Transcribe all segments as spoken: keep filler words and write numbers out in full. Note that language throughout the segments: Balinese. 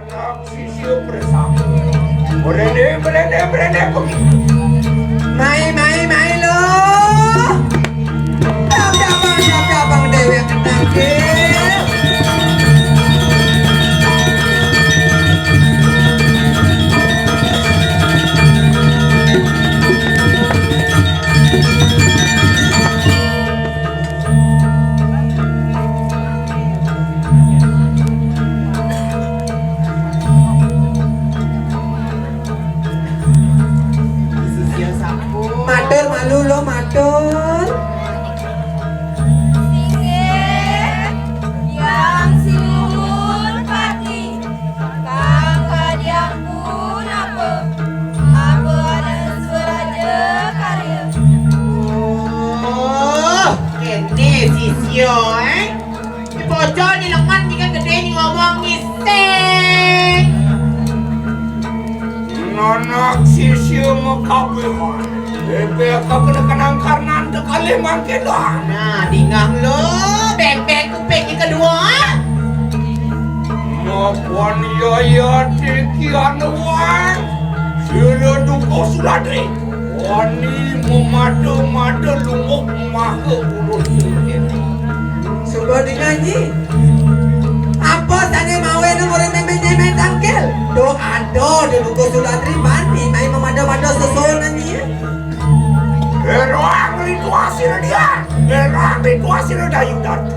Anak sisia bersama. Berende, berende, berende, pergi. Mai, mai, mai lo. Dap, dap, bang, dap, dap, bang, dewek kenang ke. Matur malu lo, matur. Singgih, Hyang Sinuhun Pati, kang kadiang pun apa? Apa ada suraja karya? Oh, kéné sisia, eh? Ni bocah ni lengan, ni kan gedé, ni ngomong ngising. Anak sisia makawihan. Bébék kagena kenang karnan tekalih mangkin dah. Nah, dingeh lo, bébék kuping yang kedua. Mapan yaya tiki anuan. Sira duka suladri. Wani memada-mada lumuk maha ulun sira. Suba dingeh, Nyi. Apa sané mawéna murid mémé nyemé tangkil? Duh, aduh, duh, duka suladri, bani mai memada-mada sesonan, Nyi. Berang ritual sira dia. Berang ritual sira dayu datu.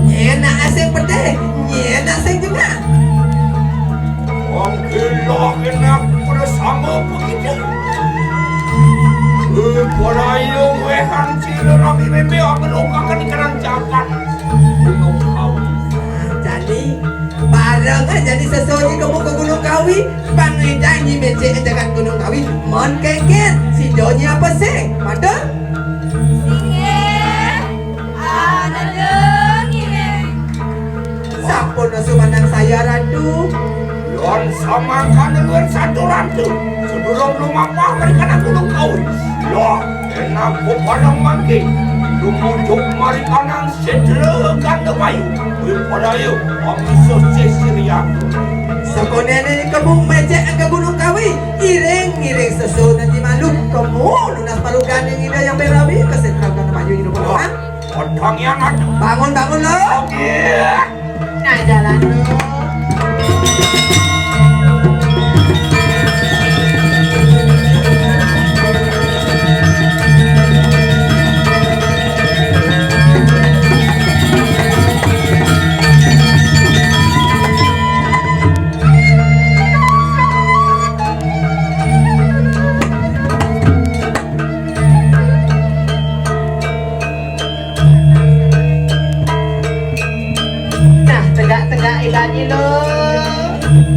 Nyén nak sing pedih, nyén nak sing jengah. Wong gila kena pada sama begitu. Eh, pada iya wéhan sira rami mémé akan lokakan ikan jagat. Gunung Kawi. Jadi, bareng aja ni sesuai kamu ke Gunung Kawi. Pang Ida nyi mecek jagat Gunung Kawi. Mon kéngkén, si Joni apa sih? Matur? Singgih. Ananda ngiring. Sampun sumandang saya, Ratu. Yon samangkana luwih satu, Ratu. Sedurung lumapah marikanan Gunung Kawi. Lah, enak bepadang mangke. Lumujuk marikanan Sedra Gandamayu. Wipadaya, amisa sesirian. Sakonene kebung mecek ke Gunung Kawi. Iring-iring sesunan di malu. Kemu lunas palukan yang ida yang berawi ke Sedra Gandamayu hidup. Odang yang ada. Bangun, bangun, lo. Oke. Nah, jalan, lo. Nah, tegak-tegak ilani lo.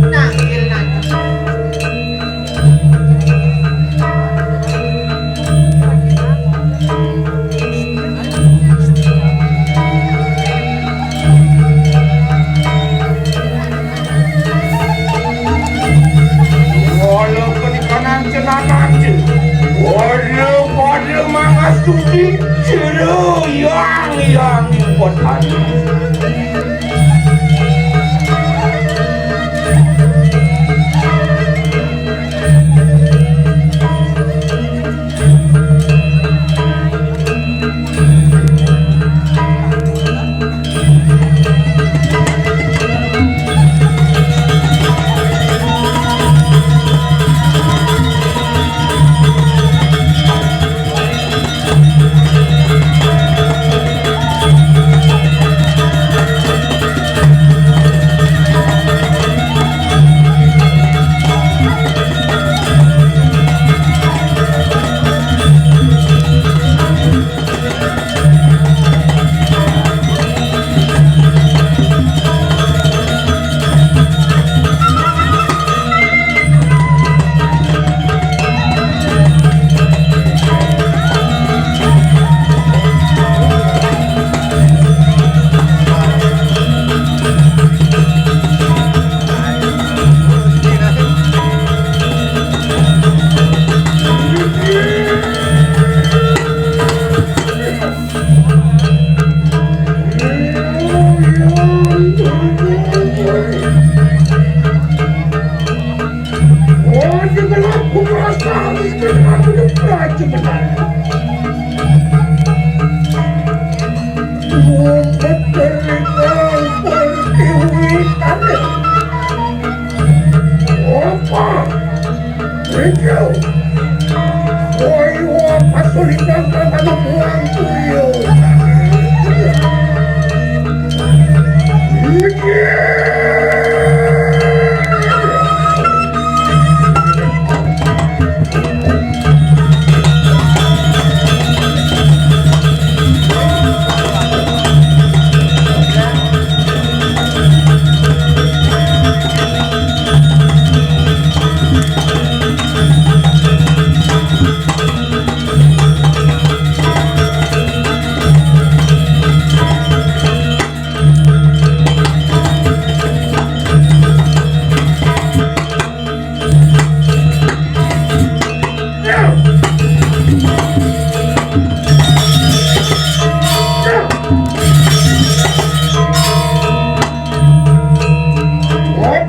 Nah, ilani. Wala kenikanan cenanan je. Wala pada mangas suci, jero yang yang ikut hati. Ngumpet dari kampung Tiwi Tandil. Apa? Rindu. Woi, wah, pasulitan tanah buang tuyul.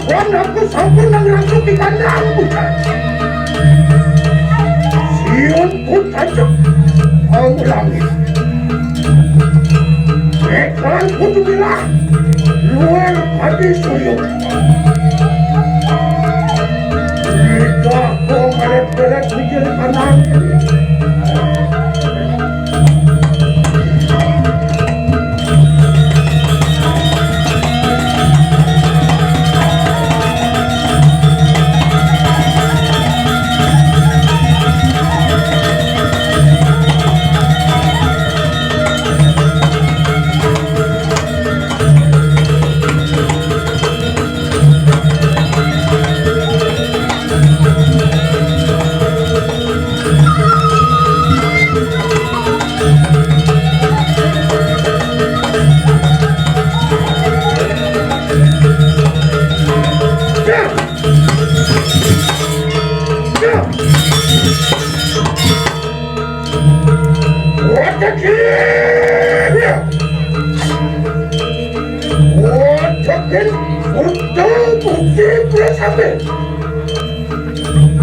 Wong aku sampun nang rangkup di kandang, bukan? Siun pun tancap. Aku langit. Ekran kudu bilang. Luar hati suyuk. Lidah kong alet-belet mikir kanan.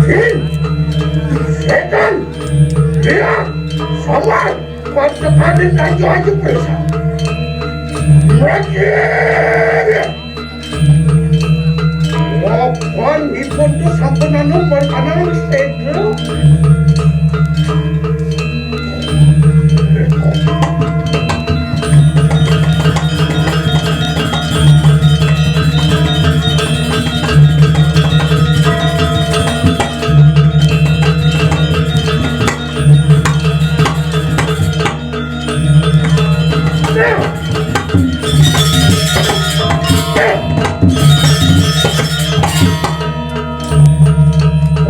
Jin, setan, dia, sowan, pantepaning kanca ayu prisa. Mriki, wapan ipun tu sampun anu, mboten ana sedra.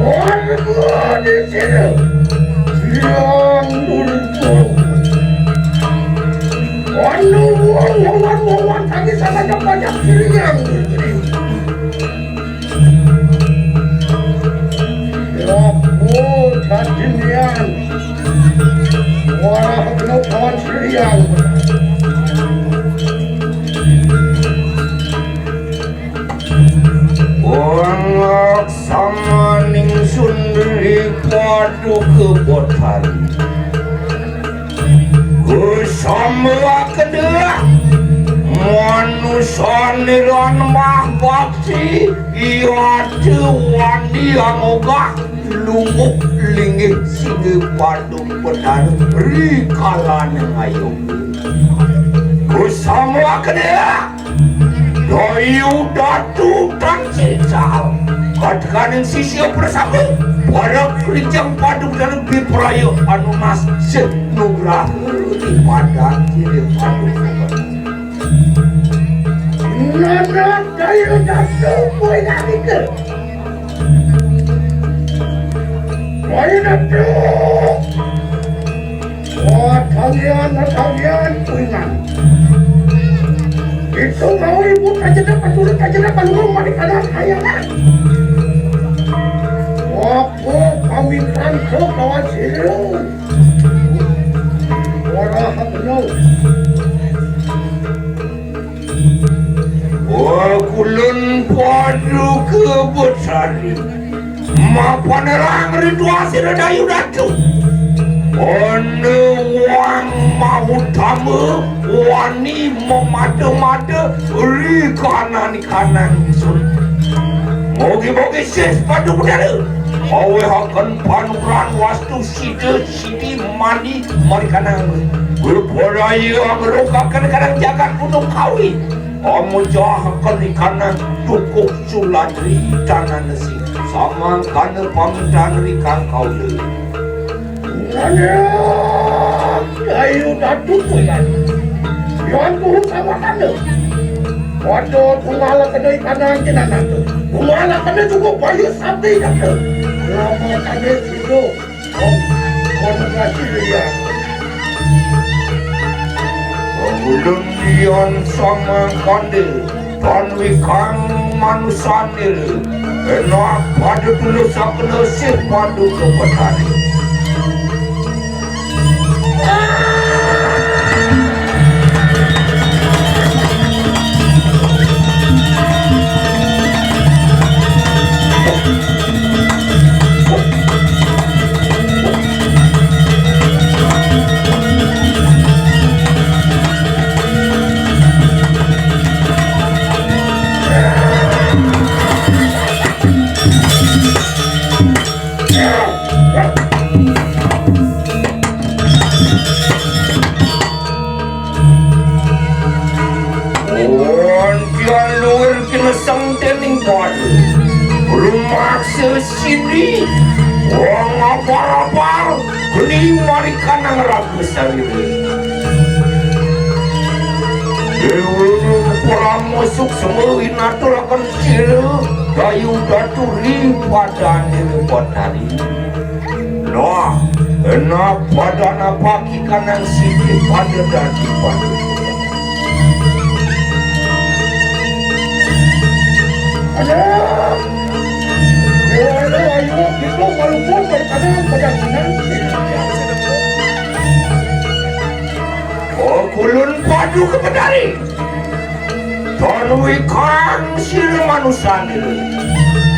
Warga di sini yang dulu. Anu wong-wongan-wongan kami sangat banyak diri yang dulu. Rabu Dadinian. Warah Geno Kawan Sriang. Wong samaning sundri Paduka Betari. Kusamba kedah manusa niran mah bakti, yata wandi angogah, lungguh linggih singgih Paduka Betari rikalaning ayu. Kusamba kedah Dayu Datu tan sical. Katekaning sisia prasangga, para krijang Paduka Betari bipraya anu masih nugraha di padan sirih Paduka. Nana Dayu Datu kuwi nalika. Dayu Datu. Watalian, watalian, kuingan. Itu mau ibu kajedak, paturut kajedak, panggul mari kada kayangan. Wapo pamitan so kawan silu. Warah bener. Wa kulun Paduka Betari. Mapanerang ritual sira Dayu Datu. Ana wang mahutama wani mamada-mada ri kanan-kanan ingsun. Mugi-mugi sih padu udara. Awehaken panugrahan wastu sida sidi mani marikanang. Berporaya amrokaken kanang jagat Gunung Kawi. Amujahaken ikanang tukuh suladri tanah nesi. Samangkana pamintan rikang kaula. Nana, Dayu Datu Kulan. Yuan kuhu sama kana. Waduh, tunggal kena ikanang kinanang. Tunggal kena cukup bayu sati kana. Lama kana sido. Om, om kasih ya. Ulun Dian Samangkande, tan wikang manusanira, enak pada tulus sakena sih padu kepetani. Wonten luwir kinasang dening Badu. Rumaksa sini. Wong apar-apar. Geni marikanang raga sarira. Dewa Purama Suksma winaturaken sira. Dayu Datu ri padane ri padane. Nah, enak pada napaki kanang siti pada dadi pada. Ada. Ayo, ayo, ayo, kita malu pun berkadang pada senang. Oh, kulun padu ke petari. Tan wikang sira manusanira.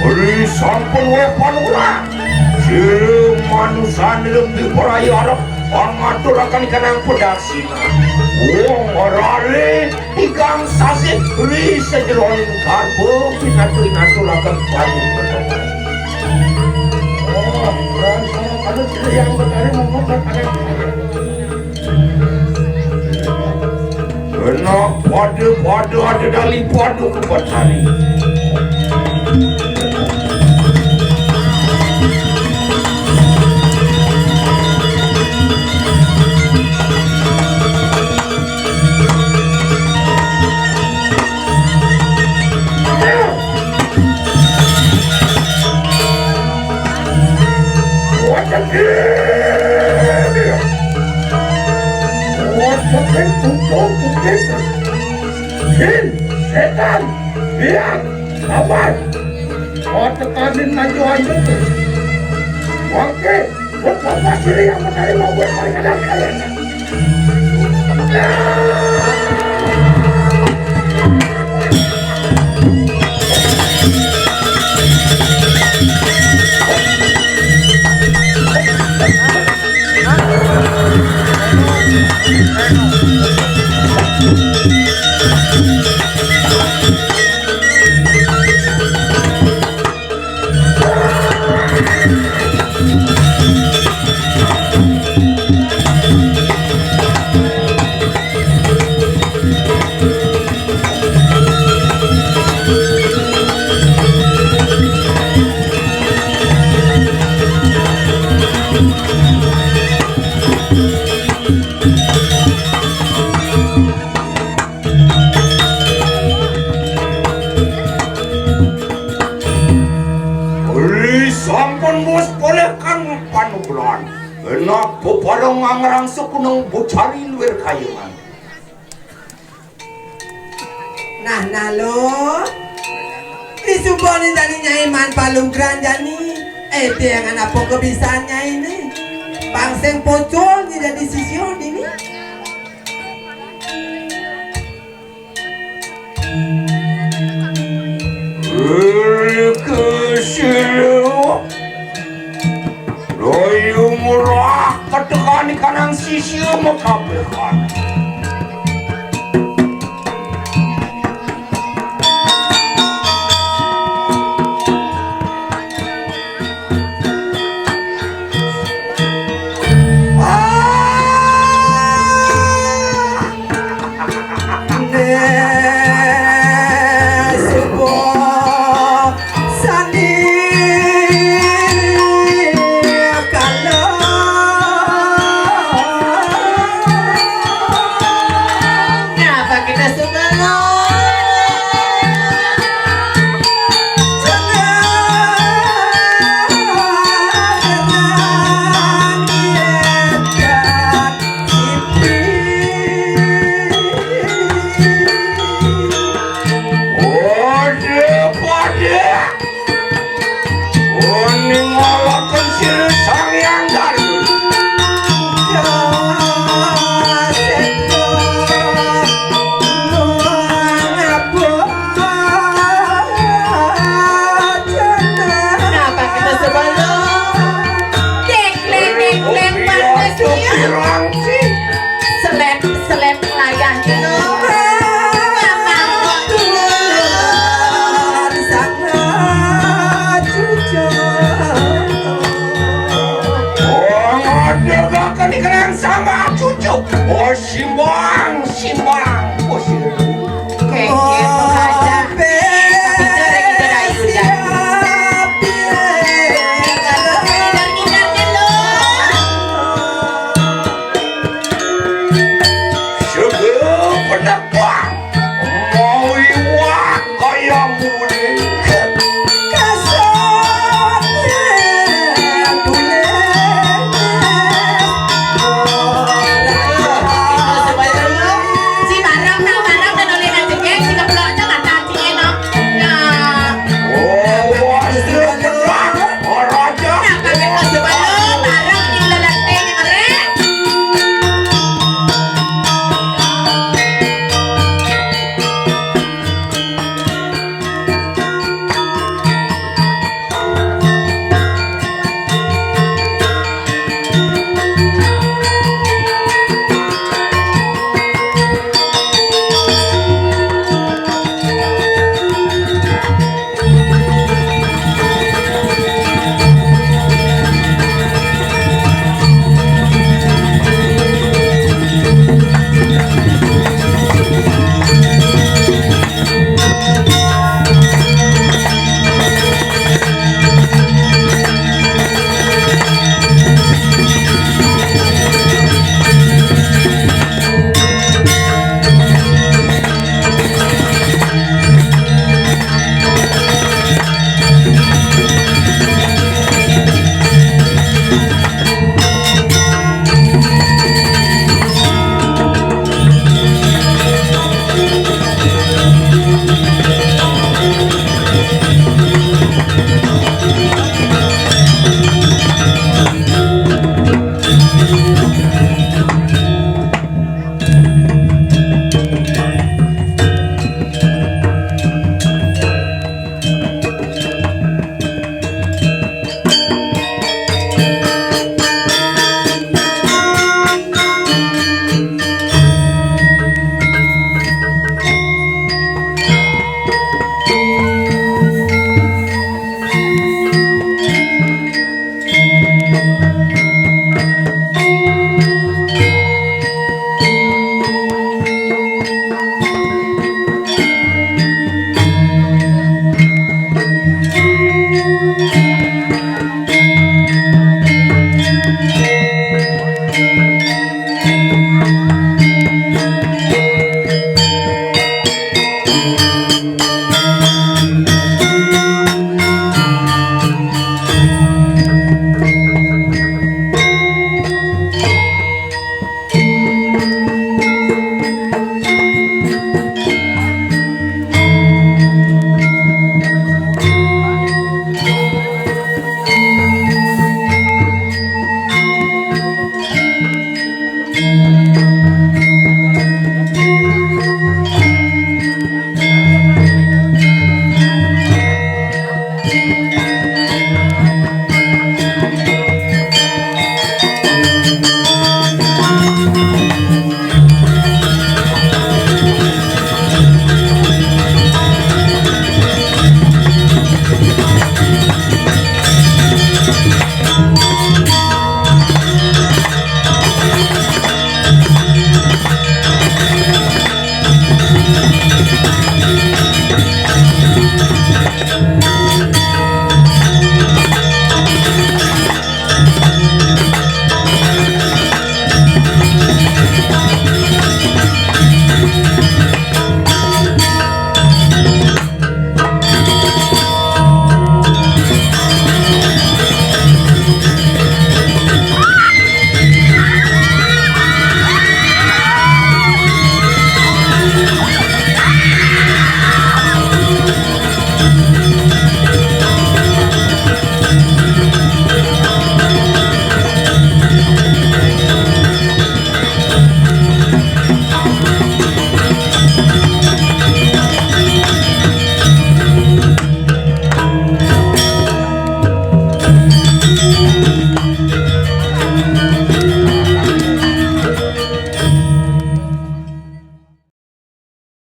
Ri sampun weh panugrahan. Sira manusanira diparaya arep pangaturaken kanang pedarsina. Wong rare tigang sasih ri sajeroning garba pinatu-inaturaken panugrahan. Oh, rasa anu sira yang betari mongkon berkadang. Kena pada-pada ada dali pada ke petani. Watekin! Watekin, tutup, tutup. Jin, setan, biang, sabar. Watekanin maju-maju tuh. Oke, buat bapak sini yang menerima buat mereka dan kalian. Ri sampun wus polih kang panugrahan. Enak pepareng ngangrang sekuneng bucari luwir kayangan. Nah, nah lo. Disubone jani Nyai man palungkran jani. Eh, tiangan apa kebisan Nyai ni? Pang sing pocol ni jadi sisio dini. Kesiro. Doyung rah ketekan Sium kabeh. Ngapa kita sebelum? Ode pada. Uning ngalaken sira Sang Hyang Daru. Napa kita sebelum? Dek, dek, dek, dek, panas ya. Selep, selep, layang dulu. Mamang kok dulu. Oh, ngadeg akan ikan sama cucu. Oh, simbang, simbang. Oh, simbang. Oke, oke, aja. Tapi jarang kita rayu, ya. Ngidar-ngidar dulu. Sugih pendak Wah, mau iwak kaya muni. Kasane bule. Si barang, nah, barang, dan oleh ngajengek, si keploknya, kata si Eno. Nah. Oh, wah, ora aja. Nah, kami mau sebelum barang, ini lelaki, ini merek.